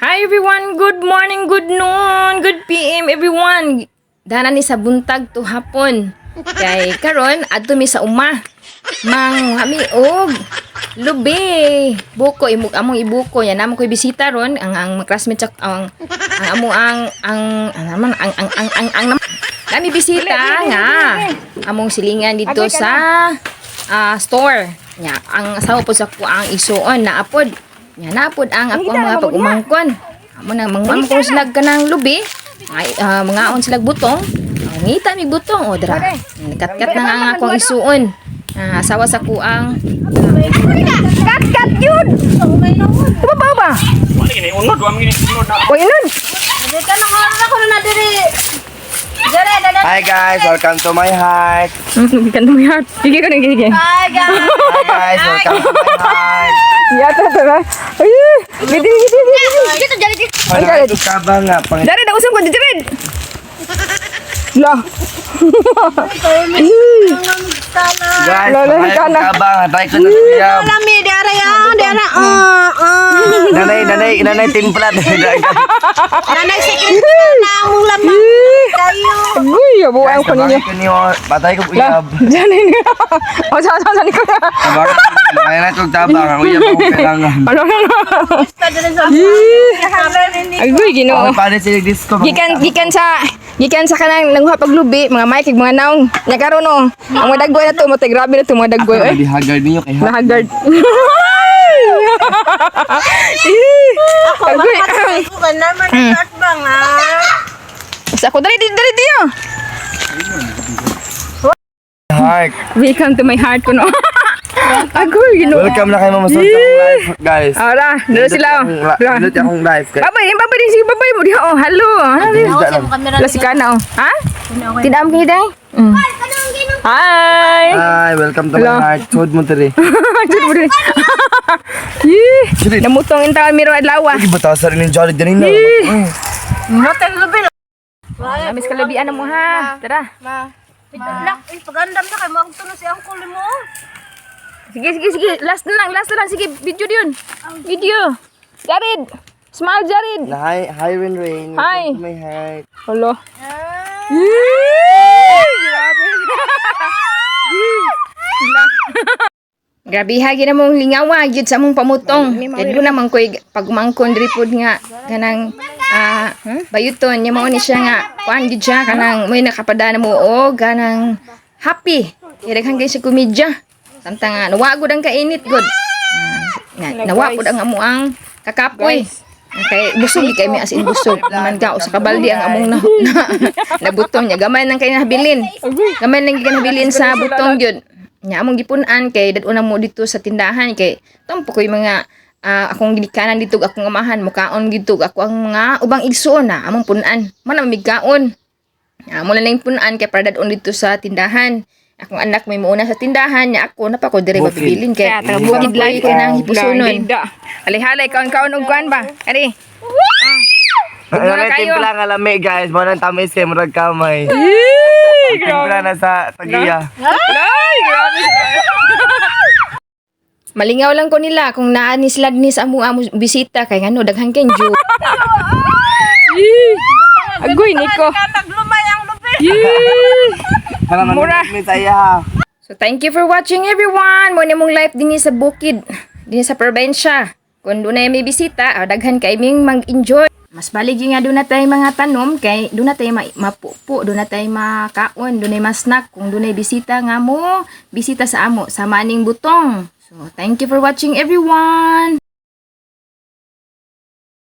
Hi everyone! Good morning, good noon, good PM everyone! Dana ni sa buntag to hapon. Kay karon adto mi sa uma. Mang hami og lubi. Buko imog among ibuko ya namo koy bisita ron ang mga classmate sa ang amo ang naman ang nami bisita nga among silingan dito sa store. Nya ang asawa po sa ko ang isuon naapod. Nya naapod ang ako ang mga pag-umangkon. Amo nang mga ko sila kanang lubi. Ay, mga on sila butong. Ngita mi butong o dra. Katkat na nga ang akong isuon. Asawa sa kuang Kat kat yun. Ba ba ba? Wala gini unod, wa gini unod na. Oy nun. Hi guys, welcome to my heart. Gikan to my heart. Sige ko nang sige. Hi guys, welcome to my heart. Yata tara. Ay, gidi gidi gidi. Wala ito ka ba nga? Pang Dari na usap ko dito rin. La. Guys, Lala, pangayot kana. ka ba nga? Try ko na uyab. Lami, di ara ya, di ara. Ah, ah. Nanay, nanay, nanay timpla. Nanay secret na among lamang kayo. Agoy, buang Guys, ko ninyo. tabangin ko niyo. Patay ko La. uyab. Diyan ni. O sa sa sa ni ko. Tabangin ko niyo. Kaya na tabang. Ang uyab ako kailangan. Ano ano. Agoy, Ginoo. Okay, paano sila disco? Gikan gikan sa gikan sa kanang nanguha paglubi, mga mic ug mga naong. Nya karon oh. Ang mga dagboy na to, mo grabe na to mga dagboy Ako oy. na haggard ninyo kay Nahagard. Ako, Agoy. ako ka naman at bang ah. Sa ako dali dali dali diyo. Heart. Welcome to my heart kuno. Agoy, Ginoo. Welcome na kayo mamasod sa akong life, guys. Ara, dalo sila. Oh. Dalo. Nindot akong life, guys. Babay, babay din sige babay mo diha oh. Hello. Nindot lang. La si kana oh. Ha? Tinam kini day? Hi. Hi, welcome to my Hello. heart. Sud mo tiri. Jud mo din. Yee. Jud. Namutong intaw miro adlaw. Ay, batasan rin yung Jolly Danilo. Amis kalabian na mo ha. Tara. Nak, pagandam na kay mo ang tuno si uncle mo. Sige, sige, sige. Last na lang, last na lang. Sige, video yun. Video. Jared. Smile, Jared. Hi, hi Rain Rain. Hi. Welcome to my heart. Hello. Yee! Grabe. Grabe ha gina mong lingawa gyud sa among pamutong. Kay doon naman koy pagumangkon diri pod nga kanang bayuton nya mao ni siya nga kuan gyud siya kanang mo'y nakapadana mo og kanang happy. Kay daghan kay siya komedya. Samtang nga nawa gud ang kainit gud. Nga, nawa pud ang amo ang kakapoy. Kay busog di kay mi, as in busog. Man ka sa kabaldi ang among na butong nya gamay nang kay nabilin. Gamay nang kay nabilin sa butong gyud. Nya among gipun-an kay dad-on na mo dito sa tindahan kay tampo koy mga akong ginikanan dito ug akong amahan mukaon dito ug ako ang mga ubang igsuon na among pun-an. Man na migkaon. Amo na lang pun-an kay para dad-on dito sa tindahan. Akong anak may muuna sa tindahan nya ako na pa ko diri Bukid. mabilin kay bukid lagi kay nang hipusunon. Alay-halay, kaon-kaon og kuan ba? Ari. Ano Mura na kayo. timpla nga lami guys. Mo nang tamis kay murag kamay. Yee! Timpla na sa tagiya. Ay, grabe. Malingaw lang ko nila kung naa ni sila dinhi sa among amo bisita kay ngano daghan kay joke. Yee! Agoy, Nico. Naglumay ang lubi. Yee! Para Mura. manunod mi sa iya. So thank you for watching everyone. Mo ni mong life dinhi sa bukid, dinhi sa probinsya. Kung dunay may bisita, daghan kay ming mag-enjoy. Mas balig nga doon na tayo mga tanom kay doon na tayo mapupo, doon na tayo makaon, doon na masnack kung doon bisita nga mo, bisita sa amo sa maning butong. So thank you for watching everyone.